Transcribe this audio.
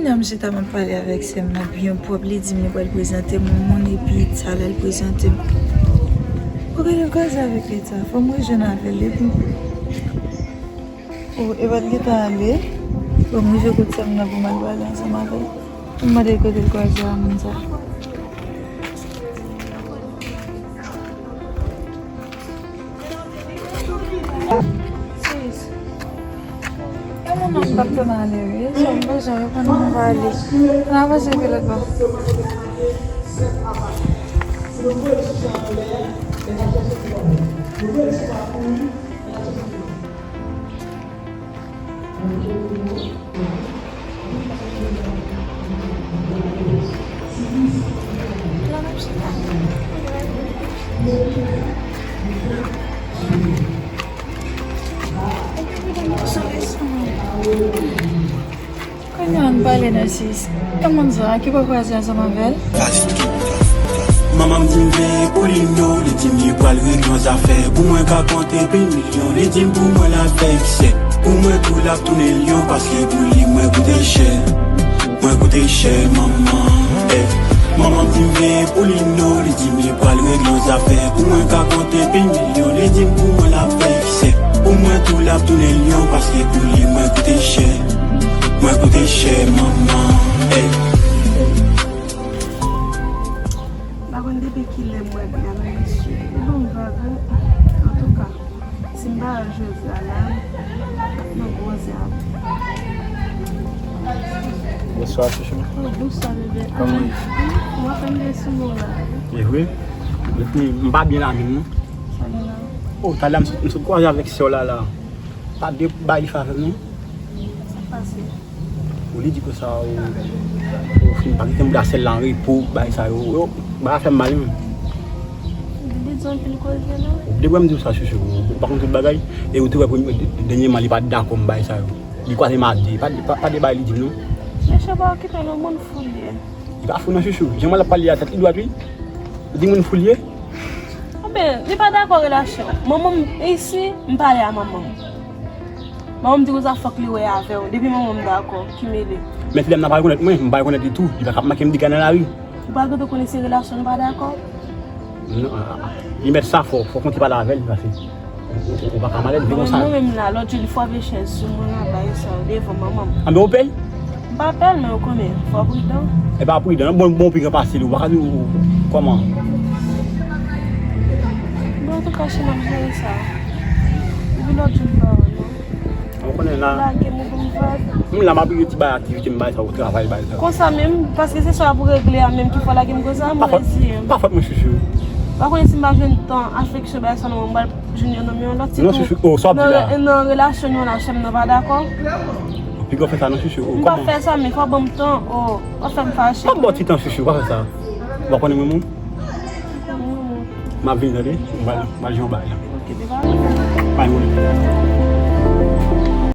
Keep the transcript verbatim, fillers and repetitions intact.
Nan m chita, m ap pale avèk sè m nan byen pwòp. Li di m li pral prezante m yon moun, epi talè l prezante m. Ou gade l kwaze avèk leta. Fò m rejwenn avè l, epi o, e pa t gentan ale. Bon, m rive kot sè m nan pou m al pale ansanm avè l. M mande l kote l kwaze a moun sa. Sis. E moun nan m p ap tann ale wi. So m bezwen yo pandan m pale. N avanse epi lòt bò. Kounye a ann pale nan sis. E moun sa a ki pa kwaze ansanm avè l? Manman m di m veye pou li non, li di m li pral regle yon zafè pou mwen ka konte pi milyon. Li di m pou mwen l ap fè eksè, pou mwen tou l ap tounen lyon, paske pou li mwen koute chè. Mwen koute chè, manman. Eh. Manman m di m veye pou li non, li di m li pral regle yon zafè pou mwen ka konte pi milyon. Li di m pou mwen l ap fè eksè, pou mwen tou l ap tounen lyon, paske pou li mwen koute chè. Mwen koute chè, manman. Eh. M pa konn depi kilè m wè blan nan mesye. Li ban m vag wi. Antouka, si m pa al jodi a la, m ap nan gwo zab. Bonswa, chouchou. Oh, bonswa, bebe. Kòman w ye? M ap fè m de sou mwen la. E vre? Epi, m pa byen la menm, non. Sa gen la? Oh, talè a m sot, m sot kwaze avèk sè w la, la. Pa de bay li fè avè m, non. Sa k pase? Ou li di konsa, ou, ou fin pa kite m blasè l la an repo, bay sa yo, yo, bay a fè m mal, wi. Li di anpil koze, non? Ou te wè m di w sa, chouchou, ou pa konn tout bagay, e ou te wè premye, dènyèman, li pa t dakò m bay sa yo. Li kwaze m a de, pa, pa, pa de bay li di m, non. Mesye pa okipe l, yon moun fou li ye. Li pa fou, non, chouchou. Jan mwen l ap pale a, tèt li dwat, wi. Ou di moun fou li ye? Anben, li pa dakò relasyon. Manman m isi, m pale a manman m. Manman m di konsa fòk li wè avè w. Depi manman m dakò, ki mele. Men si lè m nan pa rekonèt mwen, m pa rekonèt li tou. Li pa ka ap make m dega nan lari. Ou pa gentan konnen se relasyon nou pa dakò? Non, a, a, a. Li mèt sa fò, fò konte pale avè l, pase. Ou, ou, ou pa ka malèze konsa. Mwen menm la, lòt jou, li frape chèz sou mwen la, bay sa yo devan manman m. Anben, ou pè l? M pa pè l, men ou konnen, fò pridan. E pa pridan, non, bon, bon, pi gran pase li, ou pa ka di ou, kòman? Bon, antouka, chè, m ap jere sa. Depi lòt jou, m pa wè, non. Ou konnen la. Lage m, ou ban m vag. M la, m ap rete ti bay aktivite m, bay sa yo, travay, bay sa yo. Konsa menm, paske se sa w ap regle a menm ki fè w lage m konsa, m reziye m. Pa fòt mwen, chouchou. Pa konnen si m pa jwenn tan, afeksyon, bay sa non, m pral jwenn yon nonm, yon lòt ti tou. Non, chouchou, oh, sa w ap di la. Nan, nan relasyon nou la, chè m nan pa dakò. Piga w fè sa non, chouchou, oh, kòman? M pa fè sa, men fò ban m tan, oh, pa fè m fache. Pa ban w ti tan, chouchou, pa fè sa. Ou pa konnen mwen menm? M ap vini, tande? M al, m al jwenn yon bagay la. Ok, beba. Bay mwen.